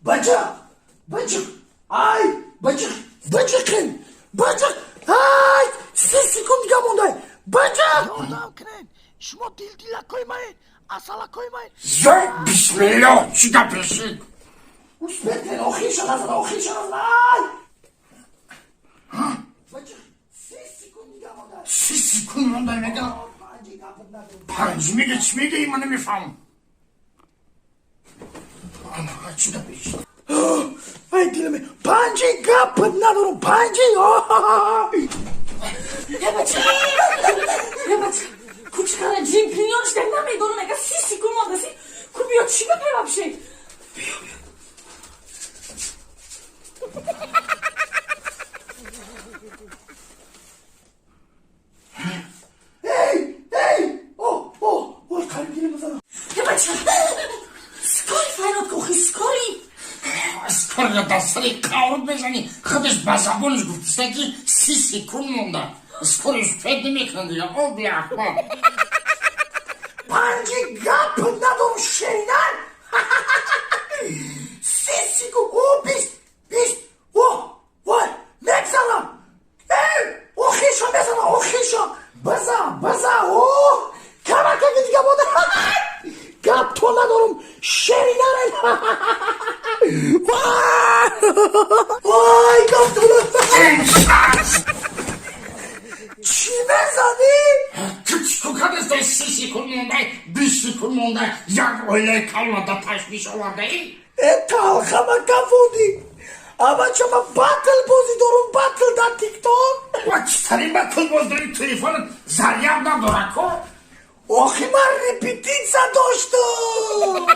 Бача, бача, ай, бача, бачақин, бача, ай, 30 секунд дига мондай, бача. Ёрдам кунед, шумо дилдилакои маед, асалакои маед. Ё бисмилло, чӣ гап решид? Успеть кунед, охирша назана, охирша назана, ай. Бача, 30 секунд дига мондай. 30 секунд мондай мега. Панҷи гапат надорам. Панҷ мега, чӣ мегаи, ман намефаҳмам. Ана, чӣ гап решид? Ай, диламе, панҷи гапат надорам, панҷи. Э, бача, э, бача, кучкара чемпион шуда, намедонам, мега 30 секунд мондаси ку, биё, чӣ гапе вообще? Биё, биё. Эй, эй, о, о, ой, қариб дилам зада. Э, бача, скорый фарёд ку, охи, скорый. Скорый дар сари қаврут мезанӣ. Худаш ба забонаш гуфтиста, ки 30 секунд монда. Скорый успеть намекунад дига, о биахмақ. Панҷи гап надорам, шеринар. 30 секунд, о, 20, 20, о, ой, мегзанам. Эй, охирша мезанам, охирша. Бизан, бизан, о, камакаки дига монда. Гап то надорам, шеринар. Ой, гап то надорам. Чӣ мезанӣ? Ту чӣ кор кардастай? 30 секунд мондай, 20 секунд мондай, як оилаи калона да ташвиш овардаӣ. Э, талхама кафондӣ. Абачама, батл бозӣ дорум, батл дар ТикТок. Ва чӣ тарин батл боз дорӣ? Телефонат заряд надора ко. Охи, ман репетитсия доштум.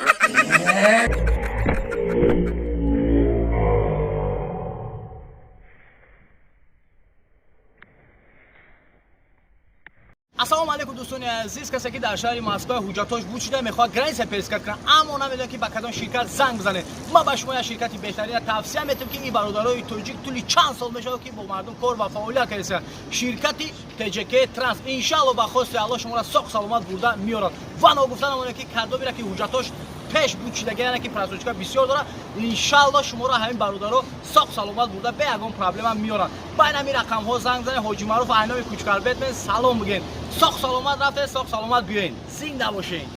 Ассалому алайкум, дӯстони азиз. Касе ки дар шаҳри Москва ҳуҷҷатҳош буд шуда, мехоҳад граница пересекать кунад, аммо намедонад, ки ба кадом ширкат занг бизанед, ман ба шумо як ширкати беҳтарина тавсия метавам, ки ин бародарои тоҷик тӯли чанд сол мешавад, ки бо мардум кор ва фаъолият кардастанд. Ширкати ТЖК Транс иншаалло, ба хости Алло, шуморо соқ саломат бурда меорад. Ва ногуфта намонед, ки кадомеро ки ҳуҷҷатҳош пеш буд шидаги, яъне ки просрочка бисёр дорад, иншаалло, шуморо ҳамин бародаро соқ саломат бурда, бе ягон проблема меоранд. Ба ин ҳамин рақамҳо занг занед. Ҳоҷи Маъруф, айноми Кучкарбетмен, салом бигӯен. Соқ саломат рафтед, соқ саломат биёен. Зинда бошен.